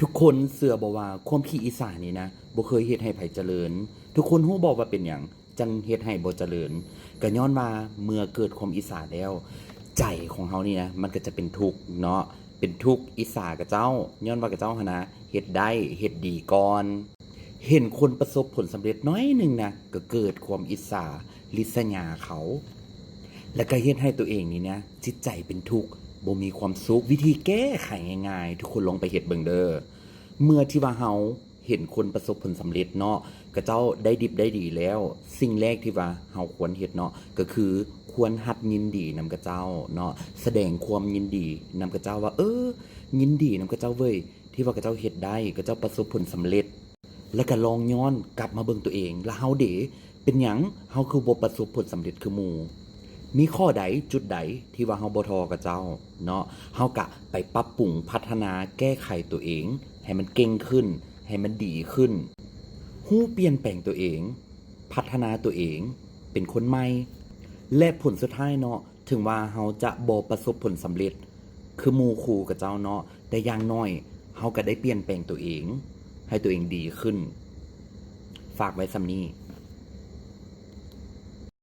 ທຸກຄົນເຊື່ອບໍ່ວ່າຄວາມຂີ້ອິດສານີ້ນະ ບໍ່ເຄີຍເຮັດໃຫ້ໃຜຈະເລີນ? ທຸກຄົນຮູ້ບໍ່ວ່າເປັນຫຍັງຈັ່ງເຮັດໃຫ້ບໍ່ຈະເລີນ? ກໍຍ້ອນວ່າເມື່ອເກີດຄວາມອິດສາແລ້ວ ໃຈຂອງເຮົານີ້ນະ ມັນກໍຈະເປັນທຸກເນາະ, ເປັນທຸກອິດສາຂະເຈົ້າ ຍ້ອນວ່າຂະເຈົ້າຫັ້ນນະ ເຮັດໄດ້ ເຮັດດີກ່ອນ. ເຫັນຄົນປະສົບຜົນສຳເລັດໜ້ອຍໜຶ່ງນະ ກໍເກີດຄວາມອິດສາລິດສະຫຍາເຂົາ ແລ້ວກໍເຮັດໃຫ້ຕົວເອງນີ້ນະ ຈິດໃຈເປັນທຸກ ບໍ່ມີຄວາມສຸກ. ວິທີແກ້ໄຂງ່າຍໆ ທຸກຄົນລອງໄປເຮັດເບິ່ງເດີ. ເມື່ອທີ່ວ່າເຮົາເຫັນຄົນປະສົບຜົນສຳເລັດເນາະ ຂະເຈົ້າໄດ້ດິບໄດ້ດີແລ້ວ, ສິ່ງແລກທີ່ວ່າເຮົາຄວນເຮັດເນາະ ກໍຄືຄວນຫັດຍິນດີນຳຂະເຈົ້າເນາະ, ສະແດງຄວາມຍິນດີນຳຂະເຈົ້າວ່າ ເອີ ຍິນດີນຳຂະເຈົ້າເວີຍ ທີ່ວ່າຂະເຈົ້າເຮັດໄດ້, ຂະເຈົ້າປະສົບຜົນສຳເລັດ. ແລ້ວກໍລອງຍ້ອນກັບມາເບິ່ງຕົວເອງ ແລ້ວເຮົາເດ ເປັນຫຍັງເຮົາຄືບໍ່ປະສົບຜົນສຳເລັດຄືໝູ່? ມີຂໍ້ໃດ ຈຸດໃດທີ່ວ່າເຮົາບໍ່ທໍ່ຂະເຈົ້າເນາະ, ເຮົາກະໄປປັບປຸງ ພັດທະນາ ແກ້ໄຂຕົວເອງໃຫ້ມັນເກັ່ງຂຶ້ນ ໃຫ້ມັນດີຂຶ້ນ, ຮູ້ປ່ຽນແປງຕົວເອງ ພັດທະນາຕົວເອງເປັນຄົນໃໝ່. ແລະ ຜົນສຸດທ້າຍເນາະ ເຖິງວ່າເຮົາຈະບໍ່ປະສົບຜົນສຳເລັດຄືໝູ່ຄູ່ຂະເຈົ້າເນາະ, ແຕ່ຢ່າງໜ້ອຍເຮົາກໍໄດ້ປ່ຽນແປງຕົວເອງໃຫ້ຕົວເອງດີຂຶ້ນ. ຝາກໄວ້ສ່ຳນີ້.